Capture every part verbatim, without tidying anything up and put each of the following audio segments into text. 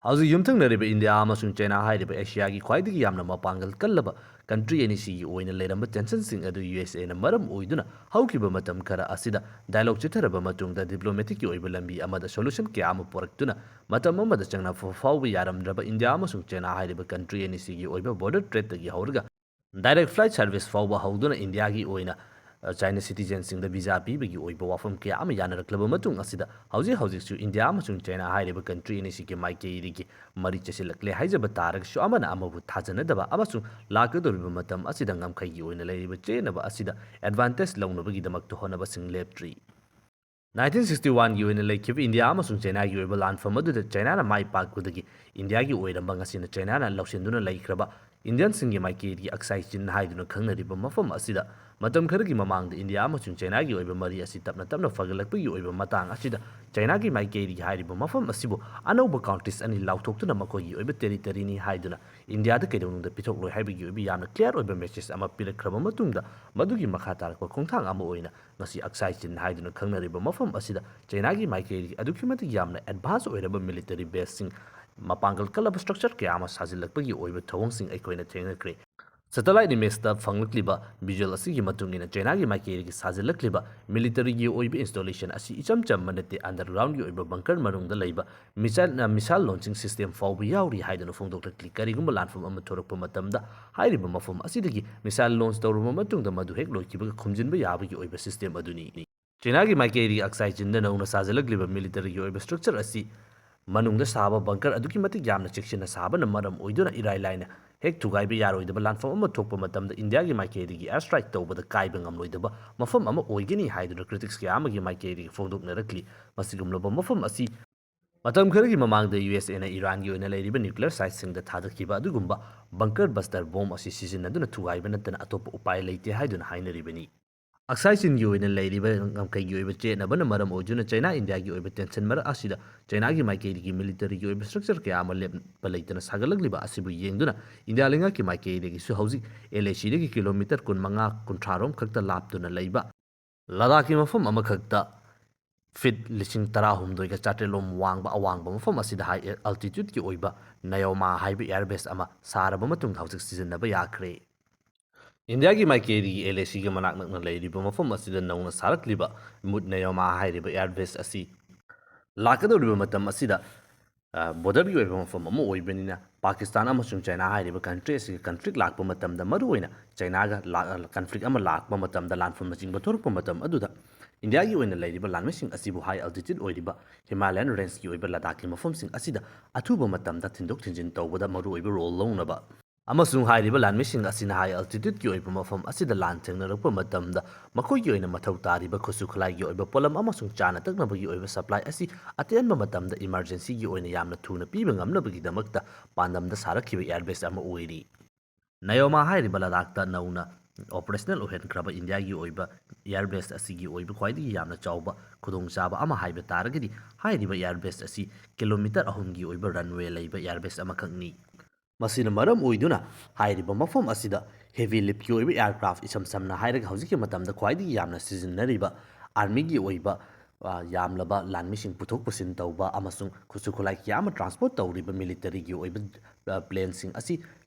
ꯍꯧꯖꯤꯛ ꯌꯨꯝꯊꯪꯅꯔꯤꯕ ꯏꯟꯗꯤꯌꯥ ꯑꯃꯁꯨꯡ ꯆꯥꯏꯅꯥ ꯍꯥꯏꯔꯤꯕ ꯑꯦꯁꯤꯌꯥꯒꯤ ꯈ꯭ꯋꯥꯏꯗꯒꯤ ꯌꯥꯝꯅ ꯃꯄꯥꯡꯒꯜ ꯀꯜꯂꯕ ꯀꯟꯇ꯭ꯔꯤ ꯑꯅꯤꯁꯤꯒꯤ ꯑꯣꯏꯅ ꯂꯩꯔꯝꯕ ꯇꯦꯟꯁꯟꯁꯤꯡ ꯑꯗꯨ ꯌꯨ ꯑꯦꯁ ꯑꯦꯅ ꯃꯔꯝ ꯑꯣꯏꯗꯨꯅ ꯍꯧꯈꯤꯕ ꯃꯇꯝ ꯈꯔ ꯑꯁꯤꯗ ꯗꯥꯏꯂꯣꯒ ꯆꯤꯠꯊꯔꯕ ꯃꯇꯨꯡꯗ ꯗꯤꯄ꯭ꯂꯣꯃꯦꯇꯤꯛꯀꯤ ꯑꯣꯏꯕ ꯂꯝꯕꯤ ꯑꯃꯗ ꯁꯣꯂꯨꯁꯟ ꯀꯌꯥ ꯑꯃ ꯄꯨꯔꯛꯇꯨꯅ ꯃꯇꯝ ꯑꯃꯗ ꯆꯪꯅ ꯐꯥꯎꯕ ꯌꯥꯔꯝꯗ꯭ꯔꯕ ꯏꯟꯗꯤꯌꯥ ꯑꯃꯁꯨꯡ ꯆꯥꯏꯅꯥ ꯍꯥꯏꯔꯤꯕ ꯀꯟꯇ꯭ꯔꯤ ꯑꯅꯤꯁꯤꯒꯤ ꯑꯣꯏꯕ ꯕꯣꯔꯗꯔ ꯇ꯭ꯔꯦꯗꯇꯒꯤ ꯍꯧꯔꯒ ꯗꯥꯏꯔꯦꯛ ꯐ꯭ꯂꯥꯏꯠ ꯁꯥꯔꯚꯤꯁ ꯐꯥꯎꯕ ꯍꯧꯗꯨꯅ ꯏꯟꯗꯤꯌꯥꯒꯤ ꯑꯣꯏꯅ ꯆꯥꯏꯅꯥ ꯁꯤꯇꯤꯖꯦꯟꯁꯤꯡꯗ ꯚꯤꯖꯥ ꯄꯤꯕꯒꯤ ꯑꯣꯏꯕ ꯋꯥꯐꯝ ꯀꯌꯥ ꯑꯃ ꯌꯥꯅꯔꯛꯂꯕ ꯃꯇꯨꯡ ꯑꯁꯤꯗ ꯍꯧꯖꯤꯛ ꯍꯧꯖꯤꯛꯁꯨ ꯏꯟꯗꯤꯌꯥ ꯑꯃꯁꯨꯡ ꯆꯥꯏꯅꯥ ꯍꯥꯏꯔꯤꯕ ꯀꯟꯇ꯭ꯔꯤ ꯑꯅꯤꯁꯤꯒꯤ ꯃꯥꯏꯀꯩꯗꯒꯤ ꯃꯔꯤ ꯆꯦꯁꯤꯜꯂꯛꯂꯦ ꯍꯥꯏꯖꯕ ꯇꯥꯔꯒꯁꯨ ꯑꯃꯅ ꯑꯃꯕꯨ ꯊꯥꯖꯅꯗꯕ ꯑꯃꯁꯨꯡ ꯂꯥꯛꯀꯗꯧꯔꯤꯕ ꯃꯇꯝ ꯑꯁꯤꯗ ꯉꯝꯈꯩꯒꯤ ꯑꯣꯏꯅ ꯂꯩꯔꯤꯕ ꯆꯦꯟꯅꯕ ꯑꯁꯤꯗ ꯑꯦꯗꯚꯥꯟꯇꯦꯖ ꯂꯧꯅꯕꯒꯤꯗꯃꯛꯇ ꯍꯣꯠꯅꯕꯁꯤꯡ ꯂꯦꯞꯇ꯭ꯔꯤ꯫ ꯅꯥꯏꯟꯇꯤꯟ ꯁꯤꯛꯁꯇꯤ ꯋꯥꯟꯒꯤ ꯑꯣꯏꯅ ꯂꯩꯈꯤꯕ ꯏꯟꯗꯤꯌꯥ ꯑꯃꯁꯨꯡ ꯆꯥꯏꯅꯥꯒꯤ ꯑꯣꯏꯕ ꯂꯥꯟꯐꯝ ꯑꯗꯨꯗ ꯆꯥꯏꯅꯥꯅ ꯃꯥꯏ ꯄꯥꯛꯄꯗꯒꯤ ꯏꯟꯗꯤꯌꯥꯒꯤ ꯑꯣꯏꯔꯝꯕ ꯉꯁꯤꯅ ꯆꯥꯏꯅꯥꯅ ꯂꯧꯁꯤꯟꯗꯨꯅ ꯂꯩꯈ꯭ꯔꯕ ꯏꯟꯗꯤꯌꯟꯁꯤꯡꯒꯤ ꯃꯥꯏꯀꯩꯗꯒꯤ ꯑꯛꯁꯥꯏ ꯆꯤꯟ ꯍꯥꯏꯗꯨꯅ ꯈꯪꯅꯔꯤꯕ ꯃꯐꯝ ꯑꯁꯤꯗ ꯃꯇꯝ ꯈꯔꯒꯤ ꯃꯃꯥꯡꯗ ꯏꯟꯗꯤꯌꯥ ꯑꯃꯁꯨꯡ ꯆꯥꯏꯅꯥꯒꯤ ꯑꯣꯏꯕ ꯃꯔꯤ ꯑꯁꯤ ꯇꯞꯅ ꯇꯞꯅ ꯐꯒꯠꯂꯛꯄꯒꯤ ꯑꯣꯏꯕ ꯃꯇꯥꯡ ꯑꯁꯤꯗ ꯆꯥꯏꯅꯥꯒꯤ ꯃꯥꯏꯀꯩꯗꯒꯤ ꯍꯥꯏꯔꯤꯕ ꯃꯐꯝ ꯑꯁꯤꯕꯨ ꯑꯅꯧꯕ ꯀꯥꯎꯟꯇ꯭ꯔꯤꯁ ꯑꯅꯤ ꯂꯥꯎꯊꯣꯛꯇꯨꯅ ꯃꯈꯣꯏꯒꯤ ꯑꯣꯏꯕ ꯇꯦꯔꯤꯇꯔꯤꯅꯤ ꯍꯥꯏꯗꯨꯅ ꯏꯟꯗꯤꯌꯥꯗ ꯀꯩꯗꯧꯅꯨꯡꯗ ꯄꯤꯊꯣꯛꯂꯣꯏ ꯍꯥꯏꯕꯒꯤ ꯑꯣꯏꯕ ꯌꯥꯝꯅ ꯀ꯭ꯂꯤꯌꯥꯔ ꯑꯣꯏꯕ ꯃꯦꯁꯦꯖ ꯑꯃ ꯄꯤꯔꯛꯈ꯭ꯔꯕ ꯃꯇꯨꯡꯗ ꯃꯗꯨꯒꯤ ꯃꯈꯥ ꯇꯥꯔꯛꯄ ꯈꯣꯡꯊꯥꯡ ꯑꯃ ꯑꯣꯏꯅ ꯉꯁꯤ ꯑꯛꯁꯥꯏ ꯆꯤꯟ ꯍꯥꯏꯗꯨꯅ ꯈꯪꯅꯔꯤꯕ ꯃꯐꯝ ꯑꯁꯤꯗ ꯆꯥꯏꯅꯥꯒꯤ ꯃꯥꯏꯀꯩꯗꯒꯤ ꯑꯗꯨꯛꯀꯤ ꯃꯇꯤꯛ ꯌꯥꯝꯅ ꯑꯦꯗꯚꯥꯟꯁ ꯑꯣꯏꯔꯕ ꯃꯤꯂꯤꯇꯔꯤ ꯕꯦꯁꯁꯤꯡ, ꯃꯄꯥꯡꯒꯜ ꯀꯜꯂꯕ ꯁ꯭ꯇ꯭ꯔꯛꯆꯔ ꯀꯌꯥ ꯑꯃ ꯁꯥꯖꯤꯜꯂꯛꯄꯒꯤ ꯑꯣꯏꯕ ꯊꯧꯑꯣꯡꯁꯤꯡ ꯑꯩꯈꯣꯏꯅ ꯊꯦꯡꯅꯈ꯭ꯔꯦ꯫ ꯁꯦꯇꯦꯂꯥꯏꯠ ꯏꯃꯦꯖꯇ ꯐꯪꯂꯛꯂꯤꯕ ꯚꯤꯖꯨꯋꯦꯜ ꯑꯁꯤꯒꯤ ꯃꯇꯨꯡ ꯏꯟꯅ ꯆꯥꯏꯅꯥꯒꯤ ꯃꯥꯏꯀꯩꯗꯒꯤ ꯁꯥꯖꯤꯜꯂꯛꯂꯤꯕ ꯃꯤꯂꯤꯇꯔꯤꯒꯤ ꯑꯣꯏꯕ ꯏꯟꯁꯇꯣꯂꯦꯁꯟ ꯑꯁꯤ ꯏꯆꯝ ꯆꯝꯕ ꯅꯠꯇꯦ꯫ ꯑꯟꯗꯔꯒ꯭ꯔꯥꯎꯟꯒꯤ ꯑꯣꯏꯕ ꯕꯪꯀꯔ ꯃꯅꯨꯡꯗ ꯂꯩꯕ ꯃꯤꯁꯥꯏꯜ, ꯃꯤꯁꯥꯏꯜ ꯂꯣꯟꯆꯤꯡ ꯁꯤꯁꯇꯦꯝ ꯐꯥꯎꯕ ꯌꯥꯎꯔꯤ ꯍꯥꯏꯗꯨꯅ ꯐꯣꯡꯗꯣꯛꯂꯛꯂꯤ꯫ ꯀꯔꯤꯒꯨꯝꯕ ꯂꯥꯟꯐꯝ ꯑꯃ ꯊꯣꯔꯛꯄ ꯃꯇꯝꯗ ꯍꯥꯏꯔꯤꯕ ꯃꯐꯝ ꯑꯁꯤꯗꯒꯤ ꯃꯤꯁꯥꯏꯜ ꯂꯣꯟꯆ ꯇꯧꯔꯕ ꯃꯇꯨꯡꯗ ꯃꯗꯨ ꯍꯦꯛ ꯂꯣꯏꯈꯤꯕꯒ ꯈꯨꯝꯖꯤꯟꯕ ꯌꯥꯕꯒꯤ ꯑꯣꯏꯕ ꯁꯤꯁꯇꯦꯝ ꯑꯗꯨꯅꯤ꯫ ꯆꯥꯏꯅꯥꯒꯤ ꯃꯥꯏꯀꯩꯗꯒꯤ ꯑꯛꯁꯥꯏ ꯆꯤꯟꯗ ꯅꯧꯅ ꯁꯥꯖꯤꯜꯂꯛꯂꯤꯕ ꯃꯤꯂꯤꯇꯔꯤꯒꯤ ꯑꯣꯏꯕ ꯁ꯭ꯇ꯭ꯔꯛꯆꯔ ꯑꯁꯤ ꯃꯅꯨꯡꯗ ꯁꯥꯕ ꯕꯪꯀꯔ ꯑꯗꯨꯛꯀꯤ ꯃꯇꯤꯛ ꯌꯥꯝꯅ ꯆꯦꯛꯁꯤꯟꯅ ꯁꯥꯕꯅ ꯃꯔꯝ ꯑꯣꯏꯗꯨꯅ ꯏꯔꯥꯏ ꯂꯥꯏꯅ ꯍꯦꯛ ꯊꯨꯒꯥꯏꯕ ꯌꯥꯔꯣꯏꯗꯕ ꯂꯥꯟꯐꯝ ꯑꯃ ꯊꯣꯛꯄ ꯃꯇꯝꯗ ꯏꯟꯗꯤꯌꯥꯒꯤ ꯃꯥꯏꯀꯩꯗꯒꯤ ꯑꯦꯌꯔ ꯁ꯭ꯇ꯭ꯔꯥꯏꯛ ꯇꯧꯕꯗ ꯀꯥꯏꯕ ꯉꯝꯂꯣꯏꯗꯕ ꯃꯐꯝ ꯑꯃ ꯑꯣꯏꯒꯅꯤ ꯍꯥꯏꯗꯨꯅ ꯀ꯭ꯔꯤꯇꯤꯛꯁ ꯀꯌꯥ ꯑꯃꯒꯤ ꯃꯥꯏꯀꯩꯗꯒꯤ ꯐꯣꯡꯗꯣꯛꯅꯔꯛꯂꯤ꯫ ꯃꯁꯤꯒꯨꯝꯂꯕ ꯃꯐꯝ ꯑꯁꯤ ꯃꯇꯝ ꯈꯔꯒꯤ ꯃꯃꯥꯡꯗ ꯌꯨ ꯑꯦꯁ ꯑꯦꯅ ꯏꯔꯥꯟꯒꯤ ꯑꯣꯏꯅ ꯂꯩꯔꯤꯕ ꯅ꯭ꯌꯨꯀ꯭ꯂꯤꯌꯔ ꯁꯥꯏꯠꯁꯤꯡꯗ ꯊꯥꯗꯈꯤꯕ ꯑꯗꯨꯒꯨꯝꯕ ꯕꯪꯀꯔ ꯕꯁꯇꯔ ꯕꯣꯝ ꯑꯁꯤ ꯁꯤꯖꯤꯟꯅꯗꯨꯅ ꯊꯨꯒꯥꯏꯕ ꯅꯠꯇꯅ ꯑꯇꯣꯞꯄ ꯎꯄꯥꯏ ꯂꯩꯇꯦ ꯍꯥꯏꯗꯨꯅ ꯍꯥꯏꯅꯔꯤꯕꯅꯤ꯫ ꯑꯛꯁꯥꯏ ꯆꯤꯟꯒꯤ ꯑꯣꯏꯅ ꯂꯩꯔꯤꯕ ꯉꯝꯈꯩꯒꯤ ꯑꯣꯏꯕ ꯆꯦꯠꯅꯕꯅ ꯃꯔꯝ ꯑꯣꯏꯗꯨꯅ ꯆꯥꯏꯅꯥ ꯏꯟꯗꯤꯌꯥꯒꯤ ꯑꯣꯏꯕ ꯇꯦꯟꯁꯟ ꯃꯔꯛ ꯑꯁꯤꯗ ꯆꯥꯏꯅꯥꯒꯤ ꯃꯥꯏꯀꯩꯗꯒꯤ ꯃꯤꯂꯤꯇꯔꯤꯒꯤ ꯑꯣꯏꯕ ꯁ꯭ꯇ꯭ꯔꯛꯆꯔ ꯀꯌꯥ ꯑꯃ ꯂꯦꯞꯄ ꯂꯩꯇꯅ ꯁꯥꯒꯠꯂꯛꯂꯤꯕ ꯑꯁꯤꯕꯨ ꯌꯦꯡꯗꯨꯅ ꯏꯟꯗꯤꯌꯥ ꯂꯩꯉꯥꯛꯀꯤ ꯃꯥꯏꯀꯩꯗꯒꯤꯁꯨ ꯍꯧꯖꯤꯛ ꯑꯦꯜ ꯑꯦ ꯁꯤꯗꯒꯤ ꯀꯤꯂꯣꯃꯤꯇꯔ ꯀꯨꯟꯃꯉꯥ ꯀꯨꯟꯊ꯭ꯔꯥꯔꯣꯝ ꯈꯛꯇ ꯂꯥꯞꯇꯨꯅ ꯂꯩꯕ ꯂꯗꯥꯈꯀꯤ ꯃꯐꯝ ꯑꯃꯈꯛꯇ ꯐꯤꯠ ꯂꯤꯁꯤꯡ ꯇꯔꯥꯍꯨꯝꯗꯣꯏꯒ ꯆꯥꯇ꯭ꯔꯦꯠꯂꯣꯝ ꯋꯥꯡꯕ ꯑꯋꯥꯡꯕ ꯃꯐꯝ ꯑꯁꯤꯗ ꯍꯥꯏ ꯑꯜꯇꯤꯇ꯭ꯌꯨꯠꯀꯤ ꯑꯣꯏꯕ ꯅꯌꯣꯃꯥ ꯍꯥꯏꯕ ꯑꯦꯌꯔꯕꯦꯁ ꯑꯃ ꯁꯥꯔꯕ ꯃꯇꯨꯡꯗ ꯍꯧꯖꯤꯛ ꯁꯤꯖꯤꯟꯅꯕ ꯌꯥꯈ꯭ꯔꯦ꯫ ꯏꯟꯗꯤꯌꯥꯒꯤ ꯃꯥꯏꯀꯩꯗꯒꯤ ꯑꯦꯜ ꯑꯦ ꯁꯤꯒꯤ ꯃꯅꯥꯛ ꯅꯛꯅ ꯂꯩꯔꯤꯕ ꯃꯐꯝ ꯑꯁꯤꯗ ꯅꯧꯅ ꯁꯥꯔꯛꯂꯤꯕ ꯃꯨꯠ ꯅꯌꯣꯃꯥ ꯍꯥꯏꯔꯤꯕ ꯑꯦꯌꯔꯕꯦꯁ ꯑꯁꯤ ꯂꯥꯛꯀꯗꯧꯔꯤꯕ ꯃꯇꯝ ꯑꯁꯤꯗ, ꯑ, ꯕꯣꯔꯗꯔꯒꯤ ꯑꯣꯏꯕ ꯃꯐꯝ ꯑꯃ ꯑꯣꯏꯕꯅꯤꯅ, ꯄꯥꯀꯤꯁꯇꯥꯟ ꯑꯃꯁꯨꯡ ꯆꯥꯏꯅꯥ ꯍꯥꯏꯔꯤꯕ ꯀꯟꯇ꯭ꯔꯤ ꯑꯁꯤꯒ ꯀꯟꯐ꯭ꯂꯤꯛ ꯂꯥꯛꯄ ꯃꯇꯝꯗ, ꯃꯔꯨꯑꯣꯏꯅ ꯆꯥꯏꯅꯥꯒ ꯂꯥꯛ-, ꯀꯟꯐ꯭ꯂꯤꯛ ꯑꯃ ꯂꯥꯛꯄ ꯃꯇꯝꯗ, ꯂꯥꯟꯐꯝꯅꯆꯤꯡꯕ ꯊꯣꯔꯛꯄ ꯃꯇꯝ ꯑꯗꯨꯗ ꯏꯟꯗꯤꯌꯥꯒꯤ ꯑꯣꯏꯅ ꯂꯩꯔꯤꯕ ꯂꯥꯟꯃꯤꯁꯤꯡ ꯑꯁꯤꯕꯨ ꯍꯥꯏ ꯑꯜꯇꯤꯇ꯭ꯌꯨꯠ ꯑꯣꯏꯔꯤꯕ ꯍꯤꯃꯥꯂꯌꯟ ꯔꯦꯟꯖꯀꯤ ꯑꯣꯏꯕ ꯂꯗꯥꯈꯀꯤ ꯃꯐꯝꯁꯤꯡ ꯑꯁꯤꯗ ꯑꯊꯨꯕ ꯃꯇꯝꯗ ꯊꯤꯟꯗꯣꯛ ꯊꯤꯟꯖꯤꯟ ꯇꯧꯕꯗ ꯃꯔꯨꯑꯣꯏꯕ ꯔꯣꯜ ꯂꯧꯅꯕ ꯑꯃꯁꯨꯡ ꯍꯥꯏꯔꯤꯕ ꯂꯥꯟꯃꯤꯁꯤꯡ ꯑꯁꯤꯅ ꯍꯥꯏ ꯑꯜꯇꯤꯇ꯭ꯌꯨꯠꯀꯤ ꯑꯣꯏꯕ ꯃꯐꯝ ꯑꯁꯤꯗ ꯂꯥꯟ ꯊꯦꯡꯅꯔꯛꯄ ꯃꯇꯝꯗ ꯃꯈꯣꯏꯒꯤ ꯑꯣꯏꯅ ꯃꯊꯧ ꯇꯥꯔꯤꯕ ꯈꯨꯠꯁꯨ ꯈꯨꯠꯂꯥꯏꯒꯤ ꯑꯣꯏꯕ ꯄꯣꯠꯂꯝ ꯑꯃꯁꯨꯡ ꯆꯥꯅ ꯊꯛꯅꯕꯒꯤ ꯑꯣꯏꯕ ꯁꯄ꯭ꯂꯥꯏ ꯑꯁꯤ ꯑꯇꯦꯟꯕ ꯃꯇꯝꯗ ꯏꯃꯔꯖꯦꯟꯁꯤꯒꯤ ꯑꯣꯏꯅ ꯌꯥꯝꯅ ꯊꯨꯅ ꯄꯤꯕ ꯉꯝꯅꯕꯒꯤꯗꯃꯛꯇ ꯄꯥꯟꯗꯝꯗ ꯁꯥꯔꯛꯈꯤꯕ ꯑꯦꯌꯔꯕꯦꯁ ꯑꯃ ꯑꯣꯏꯔꯤ꯫ ꯅꯌꯣꯃꯥ ꯍꯥꯏꯔꯤꯕ ꯂꯗꯥꯈꯇ ꯅꯧꯅ ꯑꯣꯄꯔꯦꯁꯅꯦꯜ ꯑꯣꯏꯍꯟꯈ꯭ꯔꯕ ꯏꯟꯗꯤꯌꯥꯒꯤ ꯑꯣꯏꯕ ꯑꯦꯌꯔꯕꯦꯁ ꯑꯁꯤꯒꯤ ꯑꯣꯏꯕ ꯈ꯭ꯋꯥꯏꯗꯒꯤ ꯌꯥꯝꯅ ꯆꯥꯎꯕ ꯈꯨꯗꯣꯡꯆꯥꯕ ꯑꯃ ꯍꯥꯏꯕ ꯇꯥꯔꯒꯗꯤ, ꯍꯥꯏꯔꯤꯕ ꯑꯦꯌꯔꯕꯦꯁ ꯑꯁꯤ ꯀꯤꯂꯣꯃꯤꯇꯔ ꯑꯍꯨꯝꯒꯤ ꯑꯣꯏꯕ ꯔꯟꯋꯦ ꯂꯩꯕ ꯑꯦꯌꯔꯕꯦꯁ ꯑꯃꯈꯛꯅꯤ꯫ ꯃꯁꯤꯅ ꯃꯔꯝ ꯑꯣꯏꯗꯨꯅ ꯍꯥꯏꯔꯤꯕ ꯃꯐꯝ ꯑꯁꯤꯗ ꯍꯦꯚꯤ ꯂꯤꯐꯀꯤ ꯑꯣꯏꯕ ꯑꯦꯌꯔꯀ꯭ꯔꯥꯐ, ꯏꯁꯝ ꯁꯝꯅ ꯍꯥꯏꯔꯒ ꯍꯧꯖꯤꯛꯀꯤ ꯃꯇꯝꯗ ꯈ꯭ꯋꯥꯏꯗꯒꯤ ꯌꯥꯝꯅ ꯁꯤꯖꯤꯟꯅꯔꯤꯕ ꯑꯥꯔꯃꯤꯒꯤ ꯑꯣꯏꯕ, ꯑ, ꯌꯥꯝꯂꯕ ꯂꯥꯟꯃꯤꯁꯤꯡ ꯄꯨꯊꯣꯛ ꯄꯨꯁꯤꯟ ꯇꯧꯕ ꯑꯃꯁꯨꯡ ꯈꯨꯠꯁꯨ ꯈꯨꯠꯂꯥꯏ ꯀꯌꯥ ꯑꯃ ꯇ꯭ꯔꯥꯟꯁꯄꯣꯔꯠ ꯇꯧꯔꯤꯕ ꯃꯤꯂꯤꯇꯔꯤꯒꯤ ꯑꯣꯏꯕ, ꯑ, ꯄ꯭ꯂꯦꯟꯁꯤꯡ ꯑꯁꯤ,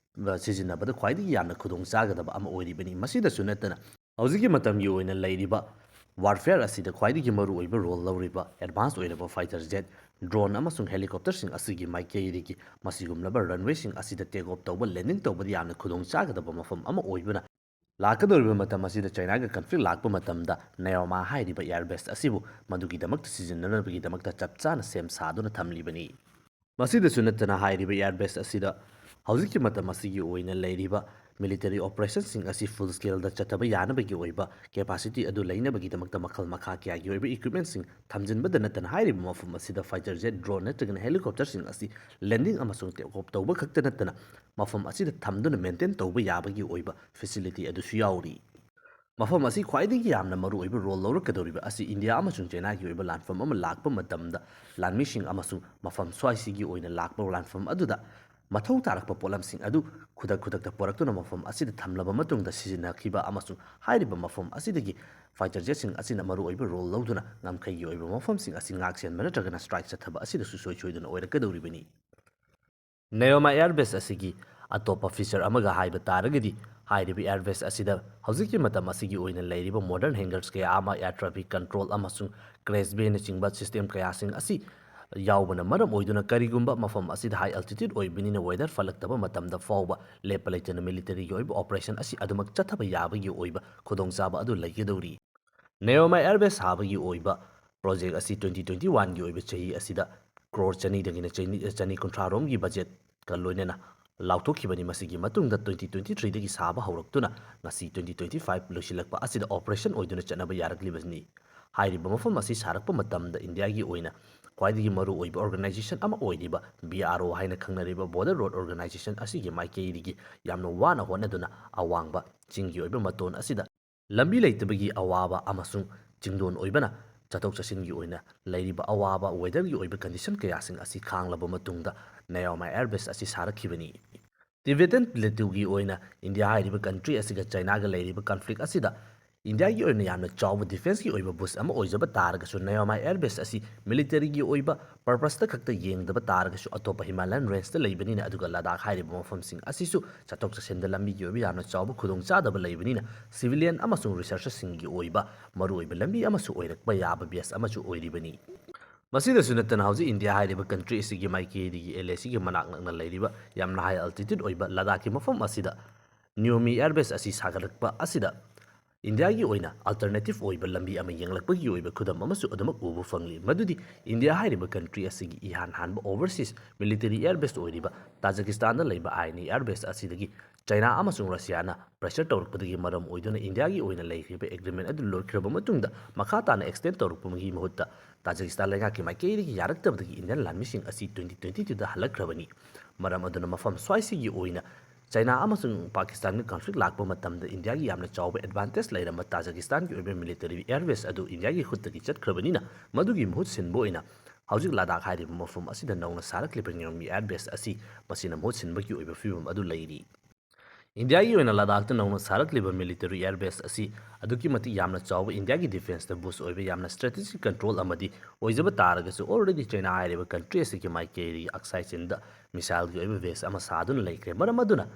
ꯑ, ꯁꯤꯖꯤꯟꯅꯕꯗ ꯈ꯭ꯋꯥꯏꯗꯒꯤ ꯌꯥꯝꯅ ꯈꯨꯗꯣꯡ ꯆꯥꯒꯗꯕ ꯑꯃ ꯑꯣꯏꯔꯤꯕꯅꯤ꯫ ꯃꯁꯤꯗꯁꯨ ꯅꯠꯇꯅ ꯍꯧꯖꯤꯛꯀꯤ ꯃꯇꯝꯒꯤ ꯑꯣꯏꯅ ꯂꯩꯔꯤꯕ ꯋꯥꯔꯐꯦꯌꯔ ꯑꯁꯤꯗ ꯈ꯭ꯋꯥꯏꯗꯒꯤ ꯃꯔꯨꯑꯣꯏꯕ ꯔꯣꯜ ꯂꯧꯔꯤꯕ ꯑꯦꯗꯚꯥꯟꯁ ꯑꯣꯏꯔꯕ ꯐꯥꯏꯇꯔ ꯖꯦꯠ, ꯗ꯭ꯔꯣꯟ ꯑꯃꯁꯨꯡ ꯍꯦꯂꯤꯀꯣꯞꯇꯔꯁꯤꯡ ꯑꯁꯤꯒꯤ ꯃꯥꯏꯀꯩꯗꯒꯤ ꯃꯁꯤꯒꯨꯝꯂꯕ ꯔꯟꯋꯦꯁꯤꯡ ꯑꯁꯤꯗ ꯇꯦꯛ ꯑꯣꯐ ꯇꯧꯕ, ꯂꯦꯟꯗꯤꯡ ꯇꯧꯕꯗ ꯌꯥꯝꯅ ꯈꯨꯗꯣꯡ ꯆꯥꯒꯗꯕ ꯃꯐꯝ ꯑꯃ ꯑꯣꯏꯕꯅ, ꯂꯥꯛꯀꯗꯧꯔꯤꯕ ꯃꯇꯝ ꯑꯁꯤꯗ ꯆꯥꯏꯅꯥꯒ ꯀꯟꯐ꯭ꯂꯤꯛ ꯂꯥꯛꯄ ꯃꯇꯝꯗ ꯅꯌꯣꯃꯥ ꯍꯥꯏꯔꯤꯕ ꯑꯦꯌꯔꯕꯦꯁ ꯑꯁꯤꯕꯨ ꯃꯗꯨꯒꯤꯗꯃꯛꯇ ꯁꯤꯖꯤꯟꯅꯅꯕꯒꯤꯗꯃꯛꯇ ꯆꯞ ꯆꯥꯅ ꯁꯦꯝ ꯁꯥꯗꯨꯅ ꯊꯝꯂꯤꯕꯅꯤ꯫ ꯃꯁꯤꯗꯁꯨ ꯅꯠꯇꯅ ꯍꯥꯏꯔꯤꯕ ꯑꯦꯌꯔꯕꯦꯁ ꯑꯁꯤꯗ ꯍꯧꯖꯤꯛꯀꯤ ꯃꯇꯝ ꯑꯁꯤꯒꯤ ꯑꯣꯏꯅ ꯂꯩꯔꯤꯕ ꯃꯤꯂꯤꯇꯔꯤ ꯑꯣꯄꯔꯦꯁꯟꯁꯤꯡ ꯑꯁꯤ ꯐꯨꯜ ꯁ꯭ꯀꯦꯜꯗ ꯆꯠꯊꯕ ꯌꯥꯅꯕꯒꯤ ꯑꯣꯏꯕ ꯀꯦꯄꯥꯁꯤꯇꯤ ꯑꯗꯨ ꯂꯩꯅꯕꯒꯤꯗꯃꯛꯇ ꯃꯈꯜ ꯃꯈꯥ ꯀꯌꯥꯒꯤ ꯑꯣꯏꯕ ꯏꯀ꯭ꯋꯤꯞꯃꯦꯟꯁꯤꯡ ꯊꯝꯖꯤꯟꯕꯗ ꯅꯠꯇꯅ, ꯍꯥꯏꯔꯤꯕ ꯃꯐꯝ ꯑꯁꯤꯗ ꯐꯥꯏꯇꯔ ꯖꯦꯠ, ꯗ꯭ꯔꯣꯟ ꯅꯠꯇ꯭ꯔꯒꯅ ꯍꯦꯂꯤꯀꯣꯞꯇꯔꯁꯤꯡ ꯑꯁꯤ ꯂꯦꯟꯗꯤꯡ ꯑꯃꯁꯨꯡ ꯇꯦꯛ ꯑꯣꯐ ꯇꯧꯕ ꯈꯛꯇ ꯅꯠꯇꯅ ꯃꯐꯝ ꯑꯁꯤꯗ ꯊꯝꯗꯨꯅ ꯃꯦꯟꯇꯦꯟ ꯇꯧꯕ ꯌꯥꯕꯒꯤ ꯑꯣꯏꯕ ꯐꯦꯁꯤꯂꯤꯇꯤ ꯑꯗꯨꯁꯨ ꯌꯥꯎꯔꯤ꯫ ꯃꯐꯝ ꯑꯁꯤ ꯈ꯭ꯋꯥꯏꯗꯒꯤ ꯌꯥꯝꯅ ꯃꯔꯨꯑꯣꯏꯕ ꯔꯣꯜ ꯂꯧꯔꯛꯀꯗꯧꯔꯤꯕ ꯑꯁꯤ ꯏꯟꯗꯤꯌꯥ ꯑꯃꯁꯨꯡ ꯆꯥꯏꯅꯥꯒꯤ ꯑꯣꯏꯕ ꯂꯥꯟꯐꯝ ꯑꯃ ꯂꯥꯛꯄ ꯃꯇꯝꯗ ꯂꯥꯟꯃꯤꯁꯤꯡ ꯑꯃꯁꯨꯡ ꯃꯐꯝ ꯁ꯭ꯋꯥꯏꯁꯤꯒꯤ ꯑꯣꯏꯅ ꯂꯥꯛꯄ ꯂꯥꯟꯐꯝ ꯑꯗꯨꯗ ꯃꯊꯧ ꯇꯥꯔꯛꯄ ꯄꯣꯠꯂꯝꯁꯤꯡ ꯑꯗꯨ ꯈꯨꯗꯛ ꯈꯨꯗꯛꯇ ꯄꯨꯔꯛꯇꯨꯅ ꯃꯐꯝ ꯑꯁꯤꯗ ꯊꯝꯂꯕ ꯃꯇꯨꯡꯗ ꯁꯤꯖꯤꯟꯅꯈꯤꯕ ꯑꯃꯁꯨꯡ ꯍꯥꯏꯔꯤꯕ ꯃꯐꯝ ꯑꯁꯤꯗꯒꯤ fighter jetꯁꯤꯡ ꯑꯁꯤꯅ ꯃꯔꯨꯑꯣꯏꯕ role ꯂꯧꯗꯨꯅ ꯉꯝꯈꯩꯒꯤ ꯑꯣꯏꯕ ꯃꯐꯝꯁꯤꯡ ꯑꯁꯤ ꯉꯥꯛ ꯁꯦꯟꯕ ꯅꯠꯇ꯭ꯔꯒꯅ strike ꯆꯠꯊꯕ ꯑꯁꯤꯗꯁꯨ ꯁꯨꯡꯁꯣꯏ ꯁꯣꯏꯗꯅ ꯑꯣꯏꯔꯛꯀꯗꯧꯔꯤꯕꯅꯤ꯫ Naoma Air Base ꯑꯁꯤꯒꯤ ꯑꯇꯣꯞꯄ feature ꯑꯃꯒ ꯍꯥꯏꯕ ꯇꯥꯔꯒꯗꯤ, ꯍꯥꯏꯔꯤꯕ air base ꯑꯁꯤꯗ ꯍꯧꯖꯤꯛꯀꯤ ꯃꯇꯝ ꯑꯁꯤꯒꯤ ꯑꯣꯏꯅ ꯂꯩꯔꯤꯕ modern hangars ꯀꯌꯥ ꯑꯃ, air traffic control ꯑꯃꯁꯨꯡ crash bayꯅꯆꯤꯡꯕ system ꯀꯌꯥꯁꯤꯡ ꯑꯁꯤ ꯌꯥꯎꯕꯅ ꯃꯔꯝ ꯑꯣꯏꯗꯨꯅ, ꯀꯔꯤꯒꯨꯝꯕ ꯃꯐꯝ ꯑꯁꯤꯗ high altitude ꯑꯣꯏꯕꯅꯤꯅ weather ꯐꯠꯂꯛꯇꯕ ꯃꯇꯝꯗ ꯐꯥꯎꯕ ꯂꯦꯞꯄ ꯂꯩꯇꯅ militaryꯒꯤ ꯑꯣꯏꯕ operation ꯑꯁꯤ ꯑꯗꯨꯃꯛ ꯆꯠꯊꯕ ꯌꯥꯕꯒꯤ ꯑꯣꯏꯕ ꯈꯨꯗꯣꯡꯆꯥꯕ ꯑꯗꯨ ꯂꯩꯒꯗꯧꯔꯤ꯫ Naoma Air Base ꯁꯥꯕꯒꯤ ꯑꯣꯏꯕ project ꯑꯁꯤ twenty twenty oneꯒꯤ ꯑꯣꯏꯕ ꯆꯍꯤ ꯑꯁꯤꯗ crore ꯆꯅꯤꯗꯒꯤꯅ ꯆꯅꯤ, ꯆꯅꯤ ꯀꯨꯟꯊ꯭ꯔꯥ ꯔꯣꯝꯒꯤ budgetꯀ ꯂꯣꯏꯅꯅ ꯂꯥꯎꯊꯣꯛꯈꯤꯕꯅꯤ꯫ ꯃꯁꯤꯒꯤ ꯃꯇꯨꯡꯗ twenty twenty threeꯗꯒꯤ ꯁꯥꯕ ꯍꯧꯔꯛꯇꯨꯅ ꯉꯁꯤ twenty twenty five ꯂꯣꯏꯁꯤꯜꯂꯛꯄ ꯑꯁꯤꯗ operation ꯑꯣꯏꯗꯨꯅ ꯆꯠꯅꯕ ꯌꯥꯔꯛꯂꯤꯕꯅꯤ꯫ ꯍꯥꯏꯔꯤꯕ ꯃꯐꯝ ꯑꯁꯤ ꯁꯥꯔꯛꯄ ꯃꯇꯝꯗ ꯏꯟꯗꯤꯌꯥꯒꯤ ꯑꯣꯏꯅ ꯈ꯭ꯋꯥꯏꯗꯒꯤ ꯃꯔꯨꯑꯣꯏꯕ organization ꯑꯃ ꯑꯣꯏꯔꯤꯕ B R O ꯍꯥꯏꯅ ꯈꯪꯅꯔꯤꯕ Border Road Organization ꯑꯁꯤꯒꯤ ꯃꯥꯏꯀꯩꯗꯒꯤ ꯌꯥꯝꯅ ꯋꯥꯅ ꯍꯣꯠꯅꯗꯨꯅ ꯑꯋꯥꯡꯕ ꯆꯤꯡꯒꯤ ꯑꯣꯏꯕ ꯃꯇꯣꯟ ꯑꯁꯤꯗ ꯂꯝꯕꯤ ꯂꯩꯇꯕꯒꯤ ꯑꯋꯥꯕ ꯑꯃꯁꯨꯡ ꯆꯤꯡꯗꯣꯟ ꯑꯣꯏꯕꯅ ꯆꯠꯊꯣꯛ ꯆꯠꯁꯤꯟꯒꯤ ꯑꯣꯏꯅ ꯂꯩꯔꯤꯕ ꯑꯋꯥꯕ weatherꯒꯤ ꯑꯣꯏꯕ condition ꯀꯌꯥꯁꯤꯡ ꯑꯁꯤ ꯈꯥꯡꯂꯕ ꯃꯇꯨꯡꯗ Naoma Air Base ꯑꯁꯤ ꯁꯥꯔꯛꯈꯤꯕꯅꯤ꯫ Tibetan Plateauꯒꯤ ꯑꯣꯏꯅ ꯏꯟꯗꯤꯌꯥ ꯍꯥꯏꯔꯤꯕ country ꯑꯁꯤꯒ ꯆꯥꯏꯅꯥꯒ ꯂꯩꯔꯤꯕ conflict ꯑꯁꯤꯗ ꯏꯟꯗꯤꯌꯥꯒꯤ ꯑꯣꯏꯅ ꯌꯥꯝꯅ ꯆꯥꯎꯕ defenceꯀꯤ ꯑꯣꯏꯕ boost ꯑꯃ ꯑꯣꯏꯖꯕ ꯇꯥꯔꯒꯁꯨ, Naoma Air Base ꯑꯁꯤ militaryꯒꯤ ꯑꯣꯏꯕ purposeꯇ ꯈꯛꯇ ꯌꯦꯡꯗꯕ ꯇꯥꯔꯒꯁꯨ, ꯑꯇꯣꯞꯄ Himalayan rangeꯇ ꯂꯩꯕꯅꯤꯅ, ꯑꯗꯨꯒ ꯂꯗꯥꯈ ꯍꯥꯏꯔꯤꯕ ꯃꯐꯝꯁꯤꯡ ꯑꯁꯤꯁꯨ ꯆꯠꯊꯣꯛ ꯆꯠꯁꯤꯟꯗ ꯂꯝꯕꯤꯒꯤ ꯑꯣꯏꯕ ꯌꯥꯝꯅ ꯆꯥꯎꯕ ꯈꯨꯗꯣꯡꯆꯥꯗꯕ ꯂꯩꯕꯅꯤꯅ, civilian ꯑꯃꯁꯨꯡ researcherꯁꯤꯡꯒꯤ ꯑꯣꯏꯕ ꯃꯔꯨꯑꯣꯏꯕ ꯂꯝꯕꯤ ꯑꯃꯁꯨ ꯑꯣꯏꯔꯛꯄ ꯌꯥꯕ base ꯑꯃꯁꯨ ꯑꯣꯏꯔꯤꯕꯅꯤ꯫ ꯃꯁꯤꯗꯁꯨ ꯅꯠꯇꯅ, ꯍꯧꯖꯤꯛ ꯏꯟꯗꯤꯌꯥ ꯍꯥꯏꯔꯤꯕ country ꯑꯁꯤꯒꯤ ꯃꯥꯏꯀꯩꯗꯒꯤ, LACꯒꯤ ꯃꯅꯥꯛ ꯅꯛꯅ ꯂꯩꯔꯤꯕ ꯌꯥꯝꯅ high altitude ꯑꯣꯏꯕ ꯂꯗꯥꯈꯀꯤ ꯃꯐꯝ ꯑꯁꯤꯗ Naoma Air Base ꯑꯁꯤ ꯁꯥꯒꯠꯂꯛꯄ ꯑꯁꯤꯗ ꯏꯟꯗꯤꯌꯥꯒꯤ ꯑꯣꯏꯅ alternative ꯑꯣꯏꯕ ꯂꯝꯕꯤ ꯑꯃ ꯌꯦꯡꯂꯛꯄꯒꯤ ꯑꯣꯏꯕ ꯈꯨꯗꯝ ꯑꯃꯁꯨ ꯑꯗꯨꯃꯛ ꯎꯕ ꯐꯪꯂꯤ, ꯃꯗꯨꯗꯤ ꯏꯟꯗꯤꯌꯥ ꯍꯥꯏꯔꯤꯕ country ꯑꯁꯤꯒꯤ ꯏꯍꯥꯟ ꯍꯥꯟꯕ overseas military air base ꯑꯣꯏꯔꯤꯕ ꯇꯥꯖꯤꯀꯤꯁꯇꯥꯟꯗ ꯂꯩꯕ ꯑꯥꯏꯅꯤ Air Base ꯑꯁꯤꯗꯒꯤ ꯆꯥꯏꯅꯥ ꯑꯃꯁꯨꯡ ꯔꯁꯤꯌꯥꯅ pressure ꯇꯧꯔꯛꯄꯗꯒꯤ ꯃꯔꯝ ꯑꯣꯏꯗꯨꯅ ꯏꯟꯗꯤꯌꯥꯒꯤ ꯑꯣꯏꯅ ꯂꯩꯈ꯭ꯔꯤꯕ agreement ꯑꯗꯨ ꯂꯣꯏꯈ꯭ꯔꯕ ꯃꯇꯨꯡꯗ ꯃꯈꯥ ꯇꯥꯅ extend ꯇꯧꯔꯛꯄꯒꯤ ꯃꯍꯨꯠꯇ ꯇꯥꯖꯤꯀꯤꯁꯇꯥꯟ ꯂꯩꯉꯥꯛꯀꯤ ꯃꯥꯏꯀꯩꯗꯒꯤ ꯌꯥꯔꯛꯇꯕꯗꯒꯤ ꯏꯟꯗꯤꯌꯥꯟ ꯂꯥꯟꯃꯤꯁꯤꯡ ꯑꯁꯤ twenty twenty twoꯗ ꯍꯜꯂꯛꯈ꯭ꯔꯕꯅꯤ꯫ ꯃꯔꯝ ꯑꯗꯨꯅ ꯃꯐꯝ ꯁ꯭ꯋꯥꯏꯁꯤꯒꯤ ꯑꯣꯏꯅ ꯆꯥꯏꯅꯥ ꯑꯃꯁꯨꯡ ꯄꯥꯀꯤꯁꯇꯥꯟꯒꯤ conflict ꯂꯥꯛꯄ ꯃꯇꯝꯗ ꯏꯟꯗꯤꯌꯥꯒꯤ ꯌꯥꯝꯅ ꯆꯥꯎꯕ advantage ꯂꯩꯔꯝꯕ ꯇꯥꯖꯤꯀꯤꯁꯇꯥꯟꯒꯤ ꯑꯣꯏꯕ military air base ꯑꯗꯨ ꯏꯟꯗꯤꯌꯥꯒꯤ ꯈꯨꯠꯇꯒꯤ ꯆꯠꯈ꯭ꯔꯕꯅꯤꯅ, ꯃꯗꯨꯒꯤ ꯃꯍꯨꯠ ꯁꯤꯟꯕ ꯑꯣꯏꯅ ꯍꯧꯖꯤꯛ ꯂꯗꯥꯈ ꯍꯥꯏꯔꯤꯕ ꯃꯐꯝ ꯑꯁꯤꯗ ꯅꯧꯅ ꯁꯥꯔꯛꯂꯤꯕ ꯉꯝꯃꯤ air base ꯑꯁꯤ ꯃꯁꯤꯅ ꯃꯍꯨꯠ ꯁꯤꯟꯕꯒꯤ ꯑꯣꯏꯕ ꯐꯤꯕꯝ ꯑꯗꯨ ꯂꯩꯔꯤ꯫ ꯏꯟꯗꯤꯌꯥꯒꯤ ꯑꯣꯏꯅ ꯂꯗꯥꯈꯇ ꯅꯧꯅ ꯁꯥꯔꯛꯂꯤꯕ military air base ꯑꯁꯤ ꯑꯗꯨꯛꯀꯤ ꯃꯇꯤꯛ ꯌꯥꯝꯅ ꯆꯥꯎꯕ, ꯏꯟꯗꯤꯌꯥꯒꯤ defenceꯇ boost ꯑꯣꯏꯕ ꯌꯥꯝꯅ strategic control ꯑꯃꯗꯤ ꯑꯣꯏꯖꯕ ꯇꯥꯔꯒꯁꯨ, already ꯆꯩꯅꯥ ꯍꯥꯏꯔꯤꯕ country ꯑꯁꯤꯒꯤ ꯃꯥꯏꯀꯩꯗꯒꯤ ꯑꯛꯁꯥꯏ ꯆꯤꯟꯗ missileꯒꯤ ꯑꯣꯏꯕ base ꯑꯃ ꯁꯥꯗꯨꯅ ꯂꯩꯈ꯭ꯔꯦ꯫ ꯃꯔꯝ ꯑꯗꯨꯅ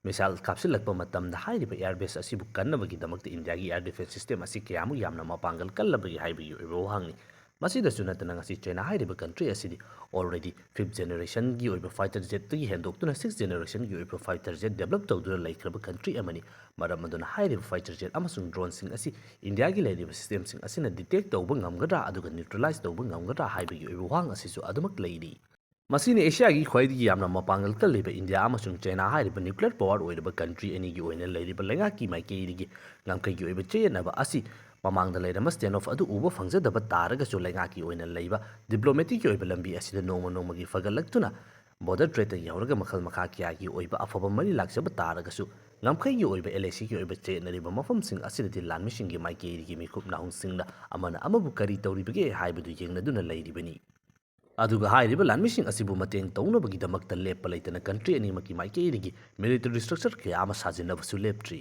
missile ꯀꯥꯞꯁꯤꯜꯂꯛꯄ ꯃꯇꯝꯗ ꯍꯥꯏꯔꯤꯕ air base ꯑꯁꯤꯕꯨ ꯀꯟꯅꯕꯒꯤꯗꯃꯛꯇ ꯏꯟꯗꯤꯌꯥꯒꯤ air defence system ꯑꯁꯤ ꯀꯌꯥꯃꯨꯛ ꯌꯥꯝꯅ ꯃꯄꯥꯡꯒꯜ ꯀꯜꯂꯕꯒꯦ ꯍꯥꯏꯕꯒꯤ ꯑꯣꯏꯕ ꯋꯥꯍꯪꯅꯤ꯫ ꯃꯁꯤꯗꯁꯨ ꯅꯠꯇꯅ ꯉꯁꯤ ꯆꯩꯅꯥ ꯍꯥꯏꯔꯤꯕ country ꯑꯁꯤꯗꯤ already fifth generationꯒꯤ ꯑꯣꯏꯕ fighter jetꯇꯒꯤ ꯍꯦꯟꯗꯣꯛꯇꯨꯅ sixth generationꯒꯤ ꯑꯣꯏꯕ fighter jet develop ꯇꯧꯗꯨꯅ ꯂꯩꯈ꯭ꯔꯕ country ꯑꯃꯅꯤ꯫ ꯃꯔꯝ ꯑꯗꯨꯅ ꯍꯥꯏꯔꯤꯕ fighter jet ꯑꯃꯁꯨꯡ droneꯁꯤꯡ ꯑꯁꯤ ꯏꯟꯗꯤꯌꯥꯒꯤ ꯂꯩꯔꯤꯕ systemꯁꯤꯡ ꯑꯁꯤꯅ detect ꯇꯧꯕ ꯉꯝꯒꯗ꯭ꯔꯥ ꯑꯗꯨꯒ neutralize ꯇꯧꯕ ꯉꯝꯒꯗ꯭ꯔꯥ ꯍꯥꯏꯕꯒꯤ ꯑꯣꯏꯕ ꯋꯥꯍꯪ ꯑꯁꯤꯁꯨ ꯑꯗꯨꯃꯛ ꯂꯩꯔꯤ꯫ ꯃꯁꯤꯅ ꯑꯦꯁꯤꯌꯥꯒꯤ ꯈ꯭ꯋꯥꯏꯗꯒꯤ ꯌꯥꯝꯅ ꯃꯄꯥꯡꯒꯜ ꯀꯜꯂꯤꯕ ꯏꯟꯗꯤꯌꯥ ꯑꯃꯁꯨꯡ ꯆꯩꯅꯥ ꯍꯥꯏꯔꯤꯕ nuclear power ꯑꯣꯏꯔꯤꯕ country ꯑꯅꯤꯒꯤ ꯑꯣꯏꯅ ꯂꯩꯔꯤꯕ ꯂꯩꯉꯥꯛꯀꯤ ꯃꯥꯏꯀꯩꯗꯒꯤ ꯉꯝꯈꯩꯒꯤ ꯑꯣꯏꯕ ꯆꯌꯦꯠꯅꯕ ꯑꯁꯤ ꯃꯃꯥꯡꯗ ꯂꯩꯔꯝꯕ stand off ꯑꯗꯨ ꯎꯕ ꯐꯪꯖꯗꯕ ꯇꯥꯔꯒꯁꯨ, ꯂꯩꯉꯥꯛꯀꯤ ꯑꯣꯏꯅ ꯂꯩꯕ diplomaticꯀꯤ ꯑꯣꯏꯕ ꯂꯝꯕꯤ ꯑꯁꯤꯗ ꯅꯣꯡꯃ ꯅꯣꯡꯃꯒꯤ ꯐꯒꯠꯂꯛꯇꯨꯅ border tradeꯇꯒꯤ ꯍꯧꯔꯒ ꯃꯈꯜ ꯃꯈꯥ ꯀꯌꯥꯒꯤ ꯑꯣꯏꯕ ꯑꯐꯕ ꯃꯔꯤ ꯂꯥꯛꯆꯕ ꯇꯥꯔꯒꯁꯨ, ꯉꯝꯈꯩꯒꯤ ꯑꯣꯏꯕ LACꯒꯤ ꯑꯣꯏꯕ ꯆꯌꯦꯠꯅꯔꯤꯕ ꯃꯐꯝꯁꯤꯡ ꯑꯁꯤꯗꯗꯤ ꯂꯥꯟꯃꯤꯁꯤꯡꯒꯤ ꯃꯥꯏꯀꯩꯗꯒꯤ ꯃꯤꯈꯨꯞ ꯅꯥꯍꯨꯝꯁꯤꯡꯅ ꯑꯃꯅ ꯑꯃꯕꯨ ꯀꯔꯤ ꯇꯧꯔꯤꯕꯒꯦ ꯍꯥꯏꯕꯗꯨ ꯌꯦꯡꯅꯗꯨꯅ ꯂꯩꯔꯤꯕꯅꯤ꯫ ꯑꯗꯨꯒ ꯍꯥꯏꯔꯤꯕ ꯂꯥꯟꯃꯤꯁꯤꯡ ꯑꯁꯤꯕꯨ ꯃꯇꯦꯡ ꯇꯧꯅꯕꯒꯤꯗꯃꯛꯇ ꯂꯦꯞꯄ ꯂꯩꯇꯅ country ꯑꯅꯤꯃꯛꯀꯤ ꯃꯥꯏꯀꯩꯗꯒꯤ military structure ꯀꯌꯥ ꯑꯃ ꯁꯥꯖꯤꯟꯅꯕꯁꯨ ꯂꯦꯞꯇ꯭ꯔꯤ꯫